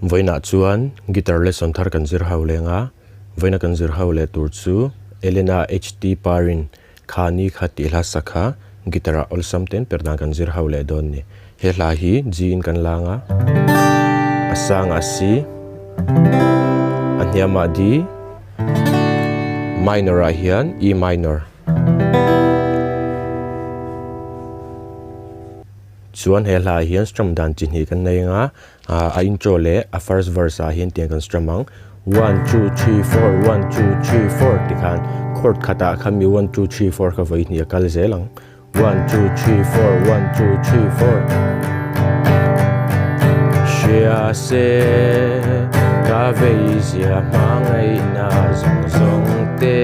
Vawiinah chuan guitar lesson thar kan zir ho leng a, vawiina kan zir ho leh tur chu Elena HT Parin kha ni kha tih hla sak kha guitar ah awlsam ten per dan kan zir ho leh dawn ni. He hla hi G in kan lang a, a sangah C, a hniamah D, minor ah hian E minor. Chuan he hla ah hian strum dan chi hnih kan nei anga, a intro leh a first verse ah hian tiang kan strum ang, one two three four one two three four tikhan chord khatah khan mi one two three four kha vawi hnih a kal zel ang, one two three four one two three four. Hria se ka vei zia hmangaihna zawng zawng te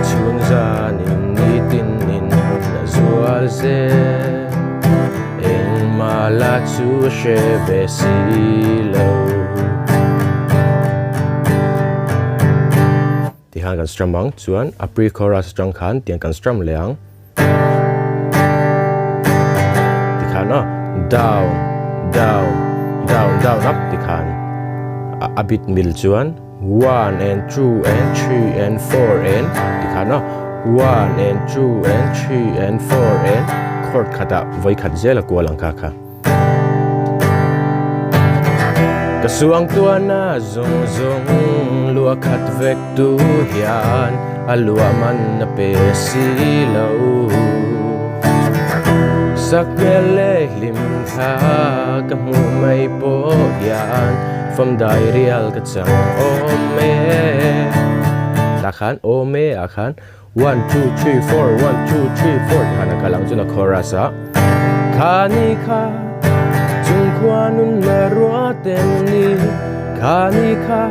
chhun zanin nitin in hun a zual zel. Engmah la chu hre ve si lo. Tikhan kan strum ang chuan a pre-chorus atang khan tiang kan strum leh ang. Tikhan aw down down down down up tikhan a bit mil chuan one and two and three and four and tikhan aw one and two and three and four and chord khatah vawi khat zel a kual ang kha kha. Ka suang tuana zawng zawng lua khat vek tu hian a luah man a pe si lo. Sak hmel leh hlim thla ka hmuh mai pawh hian fam dai rial ka chang awm e. Tah khan awm e ah khan One two three four one two three four tih khan a kal ang chuan a chorus a Kha ni kha chung khua nun leh rua ten ni Kha ni kha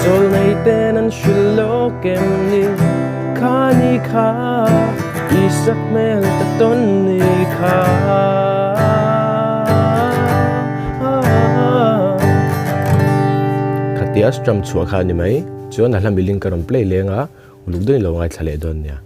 zawl nei ten an hrilh lawk em ni Kha ni kha Isak hmel ta tawn ni kha Khatia strum chhuah kha a ni mai chuan a hla miling ka rawn play leng a. Uluk dawn i lo ngaithla leh dawn nia.